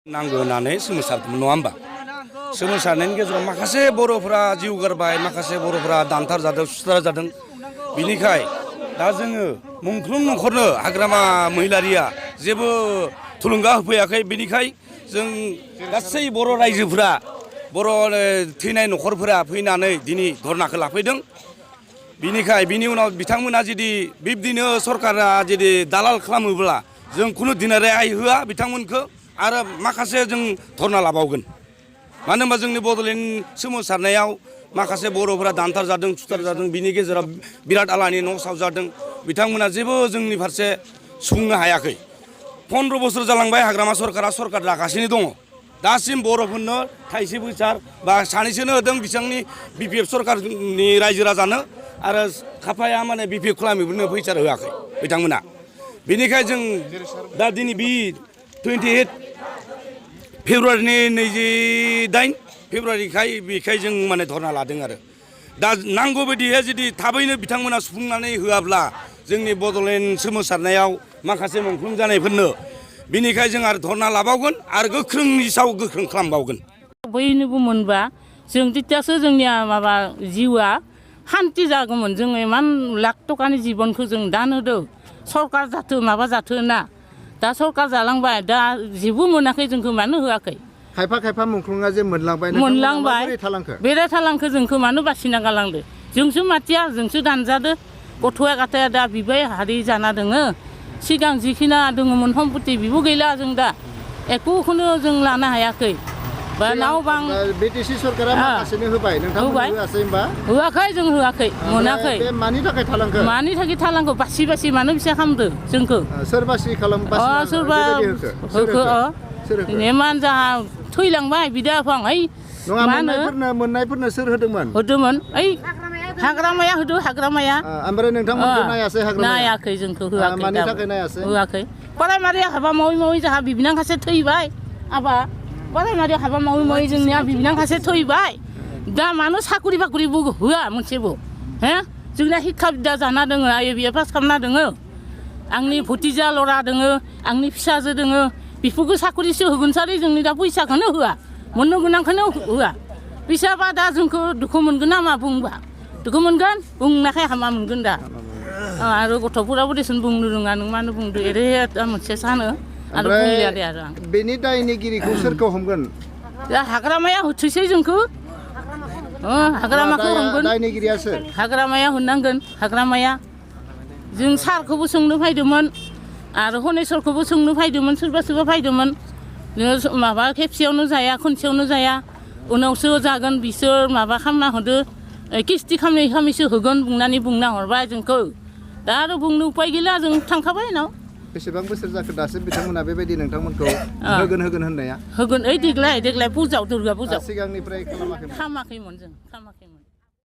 नांगौ होननानै सोमावसारदोंमोन नङा होमबा सोमावसारनायनि गेजेराव माखासे बर'फोरा जिउ गारबाय माखासे बर'फोरा दानथार जादों सुथार जादों बिनिखाय दा जोङो मोनफ्रोम न'खरनो हाग्रामा महिलारिया जेबो थुलुंगा होफैयाखै बिनिखाय जों गासै बर' रायजोफोरा बर' थैनाय न'खरफोरा फैनानै दिनै धरनाखौ लाफैदों बिनिखाय बिनि उनाव बिथांमोना जुदि बिब्दिनो सरकारा जुदि दालाल खालामोब्ला जों खुनु दिनै रेहाय होआ बिथांमोनखौ आरो माखासे जों धरना लाबावगोन मानो होनबा जोंनि बड'लेण्ड सोमावसारनायाव माखासे बर'फोरा दानथार जादों सुथार जादों बिनि गेजेराव बिराद आलानि न' सावजादों बिथांमोना जेबो जोंनि फारसे सुंनो हायाखै 15 बोसोर जालांबाय हाग्रामा सरकार लागासिनो दङ दासिम बर'फोरनो थाइसे फैसा बा सानैसोनो होदों बिथांनि बिपिएफ सरकारनि रायजो राजानो आरो खाफाया माने बिपिएफ खालामैफोरनो फैसा होआखै बिथांमोना बेनिखाय जों दा दिनै बि 28 फेब्रुवारिनि 28 फेब्रुवारिखाय बेखाय जों माने धरना लादों आरो दा नांगौ बायदियै जुदि थाबैनो बिथांमोना सुफुंनानै होआब्ला जोंनि बड'लेण्ड सोमावसारनायाव माखासे मुंख्लं जानायफोरनो बिनिखाय जों आरो धरना लाबावगोन आरो गोख्रोंनि सायाव गोख्रों खालामबावगोन बयनोबो मोनबा जों तितासो जोंनिया माबा जिउआ शान्ति जागौमोन जों इमान लाख टकानि जीबनखौ जों दान होदो सरकार जाथो माबा जाथो ना दा सरकार जालांबाय दा जेबो मोनाखै जोंखौ मानो होआखै खायफा मुंख्लङा जे मोनलांबाय बेराय थालांखो जोंखौ मानो बासिना गालांदो जोंसो माथिया जोंसो दानजादो गथ'आ गथाया दा बिबाय हारि जाना दोङो सिगां जिखिना दङमोन सम्पति बिबो गैला जों दा एकखौनो जों लानो हायाखै बा नाव बां बिटिसि सरकारा माखासेनो होबाय नोंथांमोन होआसै होमबा होआखै जों होआखै मोनाखै बे मानि थाखाय थालांखो बासि मानो फिसा खालामदो जोंखौ सोर बासि खालाम सोरबा होखो नेमान जाहा थैलांबाय बिदा फं ओइ नङा मोननायफोरनो सोर होदोंमोन ओइ हाग्रामाया होदो हाग्रामाया ओमफ्राय नोंथांमोनखौ नायासै हाग्रामाया नायाखै जोंखौ होआखै मानि थाखाय नायासै होआखै प्राइमारि हाबा मावै जाहा बिबिनांखासे थैबाय आबा प्राइमारि हाबा मावै जोंनिया बिबिनांखासे थैबाय दा मानो साखरि बाखरिबो होआ मोनसेबो हे जोंना शिक्षा बिद्या जाना दोङो IABA पास खालामना दोङो आंनि भतिजा लरा दोङो आंनि फिसाजो दोङो बेफोरखौ साखरिसो होगोन सारै जोंनि दा फैसाखौनो होआ मोननो गोनांखौनो होआ फैसाबा दा जोंखौ दुखु मोनगोन ना मा बुंबा दुखु मोनगोन बुंनाखाय हामा मोनगोन दा आरो गथ'फोराबो देसन बुंनो रोङा नों मानो बुंदो एरै मोनसे सानो आरो बुंलिया दे आरो आं बेनि दायनिगिरिखौ सोरखौ हमगोन दा हाग्रामाया होथोसै जोंखौ हाग्रामाखौ हमगोन दायनिगिरिया सोर हाग्रामाया होननांगोन हाग्रामाया जों सारखौबो सोंनो फैदोंमोन आरो हनेस्वरखौबो सोंनो फैदोंमोन सोरबा फैदोंमोन माबा खेबसेयावनो जाया खनसेयावनो जाया उनावसो जागोन बिसोर माबा खालामना होदो किस्ति खालामैसो होगोन बुंना हरबाय जोंखौ दा आरो बुंनो उपाय गैला जों थांखाबाय उनाव बेसेबां बोसोर जाखो दासिम बिथांमोना बेबायदि नोंथांमोनखौ होगोन होननाया होगोन देग्लाय फुजायाव दुर्गा फुजायाव सिगांनिफ्राय खालामाखैमोन जों खालामाखैमोन